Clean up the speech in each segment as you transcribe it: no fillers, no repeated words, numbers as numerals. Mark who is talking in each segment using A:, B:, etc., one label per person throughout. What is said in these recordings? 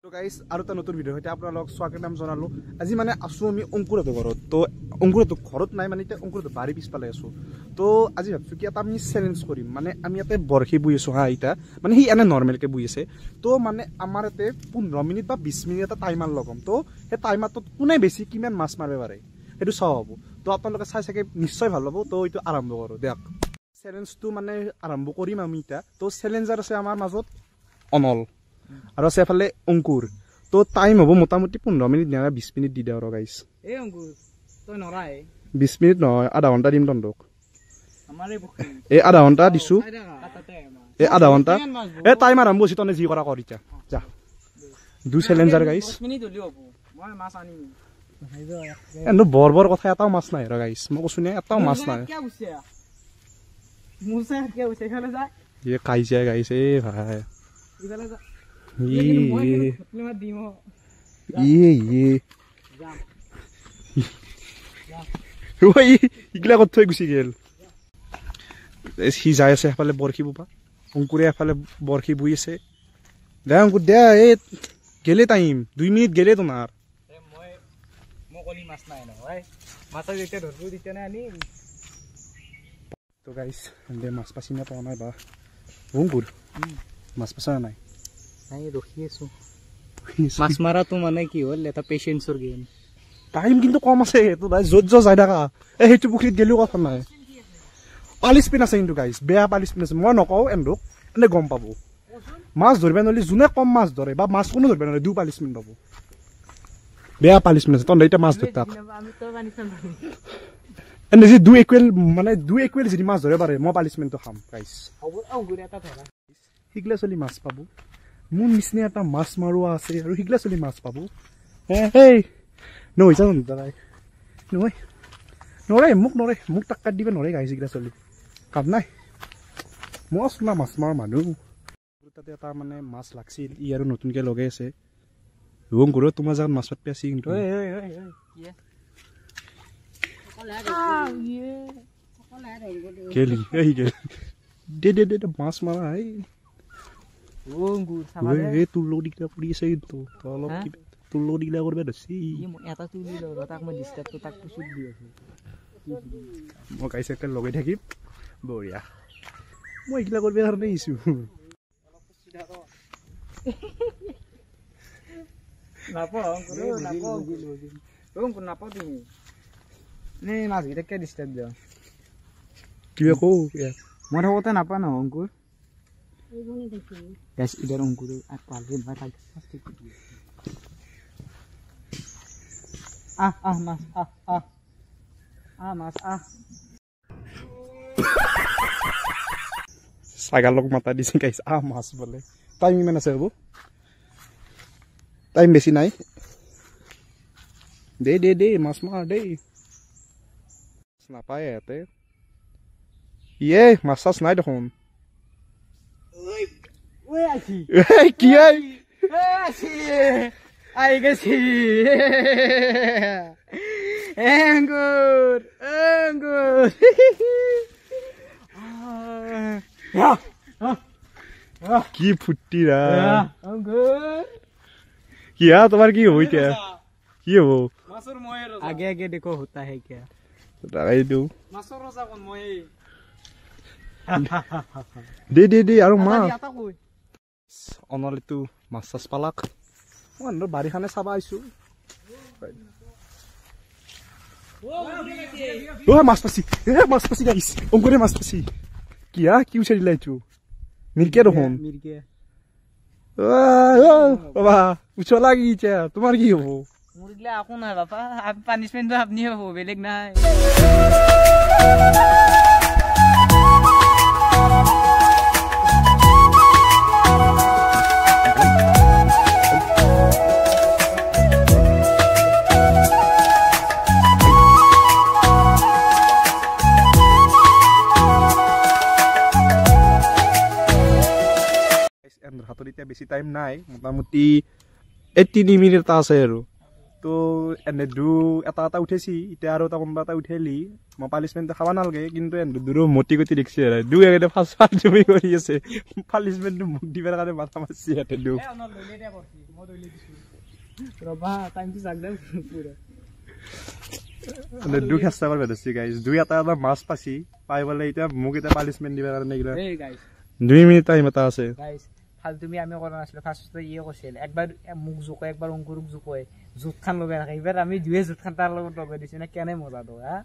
A: তো গাইস আৰু এটা নতুন ভিডিঅ' সৈতে আপোনালোক স্বাগতম জনালো। আজি মানে আছো আমি অংকুৰহঁতৰ ঘৰত। তো অংকুৰহঁতৰ ঘৰত নাই, মানে এতিয়া অংকুৰহঁতৰ বাৰী পিছফালে আছো। তো আজি ভাবছো কি এটা আমি চেলেঞ্জ কৰিম, মানে আমি ইয়াতে বৰশী বৈ আছো। হা, এতিয়া মানে সি এনে নৰ্মেলকে বৈ আছে। তো মানে আমাৰ ইয়াতে 15 মিনিট বা 20 মিনিট এটা টাইমাৰ লগাম। তো সেই টাইমাৰটোত কোনে বেছি কিমান মাছ মাৰিব পাৰে সেইটো চোৱা হ'ব। তো আপোনালোকে চাই চাগে নিশ্চয় ভাল পাব। তো এইটো আৰম্ভ কৰোঁ দিয়ক। চেলেঞ্জটো মানে আৰম্ভ কৰিম আমি এতিয়া। তো চেলেঞ্জাৰ আছে আমাৰ মাজত অনল আৰু আছে এফালে অংকুৰ। তো টাইম হ'ব মোটামুটি 15 মিনিট নহয় 20 মিনিট দি দিওঁ আৰু গাইছ।
B: এই অংকুৰ তই নৰাই,
A: 20 মিনিট নহয় আধা ঘণ্টা দিম তহঁতক। এই আধা ঘণ্টা দিছো, এই আধা ঘণ্টা। এই টাইম আৰম্ভ হৈছে, তহঁতে যি কৰা কৰ এতিয়া। যা দুই চেলেঞ্জাৰ গাইছ। এনে বৰ বৰ কথা, এটাও মাছ নাই ৰ গাইছ। মই কৈছো নে এটাও মাছ নাই। কাজিয়া গাইছ। এই ভাই ইগলা ক'ত থৈ গুচি গেল। সি যাই আছে এফালে বৰশী বোপা, অংকুৰে এফালে বৰশী বৈ আছে। দে অংকুৰ দে, এই গেলে টাইম 2 মিনিট গেলে তোমাৰ। তো গাইছ দে মাছ পাচি না পোৱা নাই বা অংকুৰ মাছ পাচা নাই?
B: নাই, ৰখি আছো। মাছ মাৰাটো মানে কি হ'ল, এটা পেচেঞ্চৰ গেম।
A: টাইম কিন্তু কম আছে তো ভাই, য'ত য'ত যাই থাকা। এই সেইটো পুখুৰীত গেলেও কথা নাই। পালিচমেণ্ট আছে কিন্তু গাইছ, বেয়া পালিচমেণ্ট আছে। মই নকওঁ এন্ধুক, এনে গম পাব। মাছ ধৰিব নোৱাৰিলে যোনে কম মাছ ধৰে বা মাছ কোনো ধৰিব নোৱাৰে, দুই পালিচমেণ্ট পাব। বেয়া পালিচমেণ্ট আছে। তহঁতে এতিয়া মাছ ধৰ তাক এনে যদি দুই ইকুৱেল, মানে দুই ইকুৱেল যদি মাছ ধৰিব পাৰে, মই পালিচমেণ্টটো খাম গাইছ। সিগলা চলি মাছ পাব। মোৰ নিচিনা এটা মাছ মাৰোৱা আছে আৰু সিগলা চলি মাছ পাব। হেই নহয় যা দাদাই, নহয় নৰে, মোক নৰে, মোক টাক্কাৰ দিব নৰে গাইছ। সিগলা চলি কাম নাই। মই আছো না মাছ মাৰা মানুহ। তাতে এটা মানে মাছ লাগছিল, ই আৰু নতুনকৈ লগাই আছে। অংকুৰ তোমাৰ জেগাত মাছ পাতি আছে কিন্তু। গেলি এই গেল দে দে দে মাছ মাৰা। এই তোৰ লগত দিগদাৰ কৰি আছে কিন্তু, তই অলপ কিবা তোৰ লগত দিগদাৰ কৰিব ধৰছি। মই গাইছ একটা লগাই থাকিম বঢ়িয়া। মই এইগিলা কৰিব কাৰণে আহিছো। কিবা কওঁ
B: মই থাকোঁতে নাপা ন অংকুৰ। Guys, इधर अंकुर पाले भाई ताक आ आ मास आ आ आ मास आ
A: ছাগালক মাতা দিছে গাইছ। আ মাছ বলে। টাইম ইমান আছে হ'ব, টাইম বেছি নাই। দে দে দে মাছ মাৰ দেই। নাপায় ইয়াতে। ইয়ে মাছ চাছ নাই দেখোন। কি
B: আহি গেছি অংকুৰ, অংকুৰ
A: কি ফুৰ্তি কি তোমাৰ কি হ'ব এতিয়া? কি হ'ব?
B: আগে আগে দেখো होता है क्या।
A: দে দে দে আৰু মাছ অনলিটো মাছ চাছ পালাক। মই বাৰীখনে চাব আহিছো। মাছ পাচি, এ মাছ পাচি গাইছ। অংকুৰে মাছ পাচি। কি হা কি উঠাই দিলা এইটো? মিৰ্কে দেখোন। বাবা উঠলা কি এতিয়া? তোমাৰ কি হ'ব?
B: মোৰ গিলা একো নাই বাপা, পানিচমেণ্টটো আপুনি হ'ব, বেলেগ নাই।
A: হাতত এতিয়া বেছি টাইম নাই, মোটামুটি এই 3 মিনিট এটা আছে আৰু। তো এনে দু এটা এটা উঠেছি এতিয়া আৰু এটা কোনোবা এটা উঠেলি মই পালিচমেণ্টটো খাব নালাগে, কিন্তু এনে দূৰো মতি গতি দেখছি আৰু দুই একে ফাৰ্ষ্ট ফাৰ্ষ্ট জমি কৰি আছে। পালিচমেণ্টটো মোক দিবাৰ কাৰণে মাথা মাৰছি ইয়াতে দু।
B: ৰবা টাইমটো যাক দে পুৰা।
A: মানে দুখ চেষ্টা কৰিব ধৰছি গাইজ, দুই এটা এটা মাছ পাইছি, পাই পেলাই এতিয়া মোক এতিয়া পানিছমেণ্ট দিবৰ কাৰণে এইগিলা।
B: এই গাইজ
A: 2 মিনিট টাইম এটা আছে।
B: গাইজ ফালতুমি আমি কৰা নাছিলো, ফাৰ্ষ্টতে ইয়ে কৈছিল একবাৰ মোক জোকে একবাৰ অংকুৰক জোকে, জোট খান লগাই ৰাখে। এইবাৰ আমি দুয়ে জোট খান তাৰ লগত লগাই দিছো না, কেনে মজা তো হা।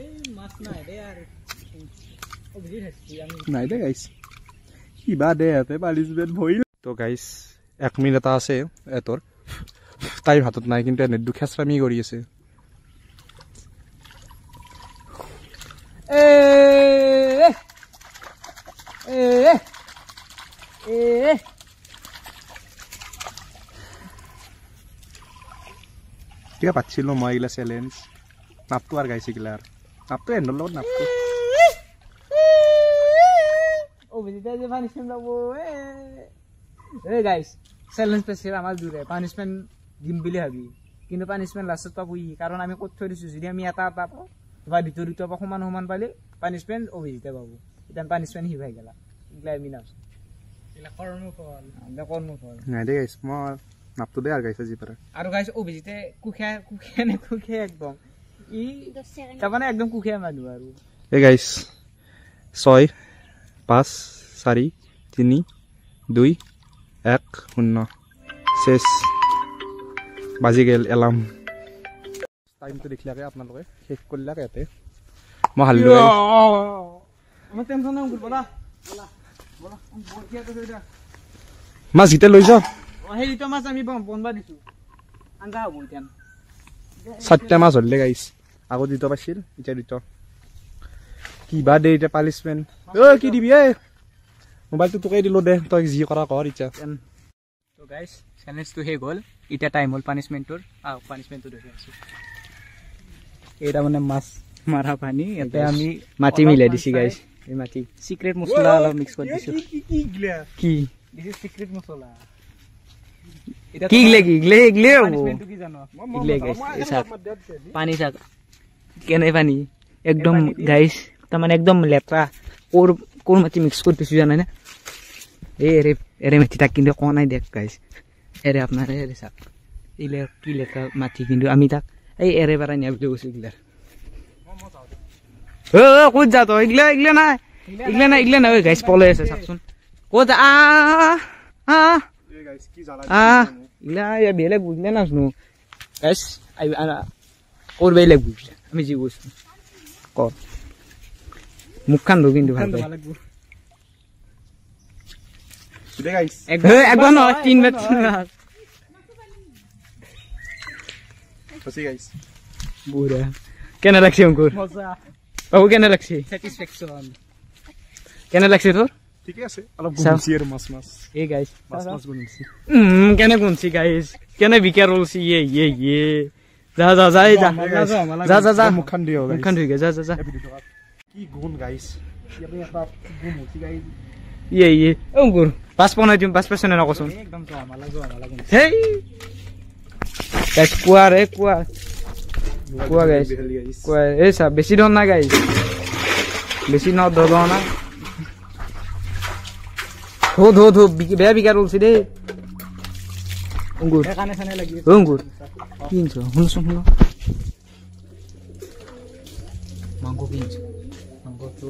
B: এই মাছ নাই দে আৰু
A: নাই দে গাইজ, কিবা দে ইয়াতে পানিছমেণ্ট ভইল। তো গাইজ 1 মিনিট এটা আছে এটোৰ, টাইম হাতত নাই, কিন্তু এনে দুখ খেচৰামি কৰি আছে।
B: এ এ এ
A: কিবা পাতছিলো মই এইগিলা চেলেঞ্জ নাপটো আৰু গাইছে এইগিলা আৰু নাপটো এণ্ডৰ লগত নাপটো।
B: এই গাইছ চেলেঞ্জ পাইছিল আমাৰ দূৰে পানিছমেণ্ট দিম বুলি ভাবি, কিন্তু পানিছমেণ্ট লাষ্টত পাব ই, কাৰণ আমি ক'ত থৈ দিছোঁ। যদি আমি এটা এটা পাওঁ বা দ্বিতীয় দ্বিতীয় পাওঁ সমান সমান পালে পানিছমেণ্ট অভিজিতে পাব। এতিয়া পানিছমেণ্ট সি পাই গেলা, এইগিলা আমি নাপাওঁ। কৰ্মফল
A: নাই দে গাইছ, মই নাপটো দে আৰু গাইছ আজি পৰা।
B: আৰু গাইছ অভিজিতে কুখীয়া কুখীয়া নে কুখীয়া একদম ই তাৰমানে একদম কুখীয়া মানুহ আৰু।
A: এই গাইছ 6 5 4 3 2 1 0 শেষ বাজি গেল এলাৰ্ম। টাইমটো দেখিলাকে আপোনালোকে শেষ কৰিলাক ইয়াতে। মই হাল্লো মাছ গীতা লৈ যাওঁ।
B: মাছ আমি বনবা দিছো, আঞ্জা হ'ব এতিয়া।
A: 4টা মাছ ধৰিলে গাইছ, আগত দুটা পাইছিল এতিয়া দুটা। কিবা দে এতিয়া পানিছমেণ্ট। ঐ কি দিবি ঐ, মোবাইলটো তোকেই দিলো দে, তই যি কৰা কৰ এতিয়া।
B: তো গাইছ চেলেঞ্জটো শেষ হ'ল, এতিয়া টাইম হ'ল পানিছমেণ্টটোৰ। পানিছমেণ্টটো দেখি আছোঁ, এইটা মানে মাছ মাৰা পানী, ইয়াতে আমি মাটি মিলাই দিছি গাইছ। এই মাটি চিক্ৰেট মছলা অলপ মিক্স কৰি দিছোঁ। কি চিক্ৰেট মছলা কি গিলে কি গিলে গিলে হ'ব গিলে গাইছ। এই চাক পানী চাক কেনে পানী একদম গাইছ, তাৰমানে একদম লেতেৰা। ক'ৰ ক'ৰ মাটি মিক্স কৰি দিছোঁ জানে নে? এই এৰে এৰে মাটি তাক কিন্তু কোৱা নাই দেখ গাইছ। এৰে আপোনাৰ এৰে চাক এইলে কি লেতেৰা মাটি, কিন্তু আমি তাক এই এৰে বাৰাই নিয়া বুলি কৈছোঁ এইগিলাৰ। ক'ত যা তই? এইগিলা এইগিলা নাই, এইগিলা নাই, এইগিলা নাই। গাইছ পলাই আছে চাকচোন, ক'ত আ এইগিলা বেলেগ বুজিলে নাজানো গাইছ, কৰবাই লাগিব আমি যি কৈছোঁ ক। মুখখান ধো কিন্তু ভাল একবাৰ নহয় তিনবাৰ। বুঢ়া কেনে লাগছে অংকুৰ? বাবু কেনে লাগছে? কেনে লাগছে তোৰ?
A: ঠিকে আছে, অলপ গুণছি আৰু মাছ মাছ।
B: এই গাইছ
A: মাছ মাছ গুণছি।
B: কেনে গুণছি গাইছ, কেনে বিকাৰ ওলছি। ইয়ে ইয়ে ইয়ে যা যা যা যা যা যা যা
A: মুখখান দিও,
B: মুখখান ধুই যা যা যা।
A: কি গুণ গাইছ, এটা গুণ হচ্ছে গাইছ।
B: ইয়ে ইয়ে অংকুৰ বাছ পোৱা নাই, তুমি বাছ পাইছ নে নকচোন? হেই গাইছ কোৱা ৰে, কোৱা কোৱা গাইছ কোৱা। এই চা বেছি ধৰ না গাইছ, বেছি ন ধৰ না। ধো ধো ধো, বেয়া বিকাৰ ওলছি দেই অংকুৰ। অংকুৰ কি আনিছ? শুনচোন শুন, মাংস কি আনিছ?
A: মাংসটো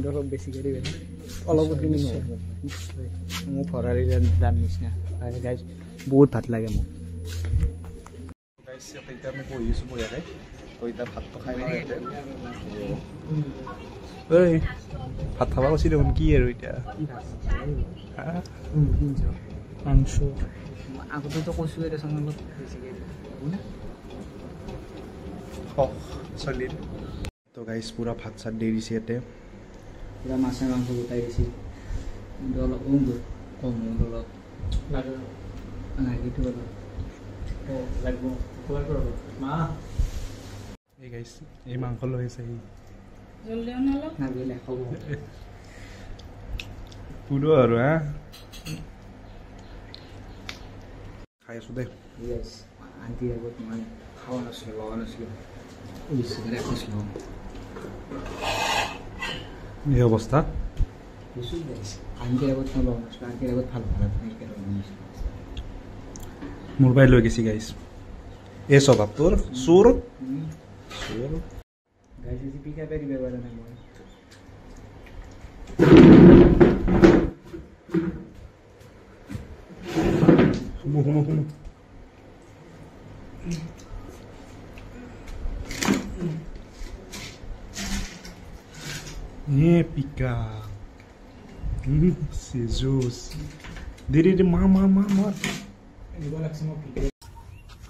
B: অলপ বেছিকৈ দিবি, অলপ মোক ভৰালি দাম নিচিনা গাইছ, বহুত ভাত লাগে মোক।
A: এতিয়া আমি বহি আছোঁ বঢ়িয়াকৈ, তো এতিয়া ভাতটো খাই লওঁ ইয়াতে। ঐ ভাত খাব কৈছি দেখোন, কি আৰু এতিয়া
B: মাংস আগতেতো কৈছোঁৱে দেচোন অলপ বেছিকৈ
A: চলিল। তো গাইছ পুৰা ভাত চাত দি দিছে ইয়াতে,
B: পুৰা মাছে মাংস গোটাই দিছে, কিন্তু অলপ কম অলপ লাগি অলপ লাগব।
A: এই গাইছ এই মাংস লৈ আছে সি পুৰো আৰু হা খাই আছো দে।
B: আন্টি আগত মই খাৱা নাছিলোঁ, লগা নাছিলোঁ, এই অৱস্থা।
A: মোৰ পৰাই লৈ গৈছি গাইছ। এই স্বভাৱ তোৰ, চোৰ। সুমো সুমো সুমো। এ পিকা জুচ দে দে মা মা মা মাৰ।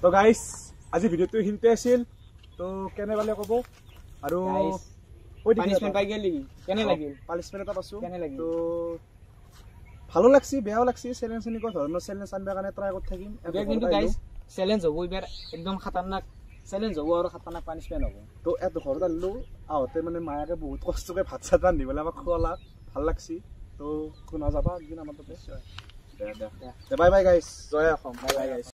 A: তো গাইছ আজি ভিডিঅ'টো এইখিনিতে আছিল, তো কেনে পালে ক'ব। আৰু পানিছমেণ্ট এটা পাইছোঁ, তো ভালো লাগছি বেয়াও লাগছি। চেলেঞ্জ এনেকুৱা ধৰণৰ চেলেঞ্জ আনিবৰ কাৰণে ট্ৰাই কৰি থাকিম।
B: কিন্তু গাইছ চেলেঞ্জ হ'ব এইবাৰ, একদম খাতাৰনাক চেলেঞ্জ হ'ব আৰু খাতাৰনাক পানিছমেণ্ট হ'ব।
A: তো এইটো ঘৰত আনিলোঁ, আহোঁতে মানে মায়াকে বহুত কষ্টকৈ ভাত চাত ৰান্ধি পেলাই আমাক খোৱালাক, ভাল লাগছি। তো নাযাবা একদিন আমাৰ তাতে। বাই বাই গাইছ, জয় অসম, বাই বাই গাইছ।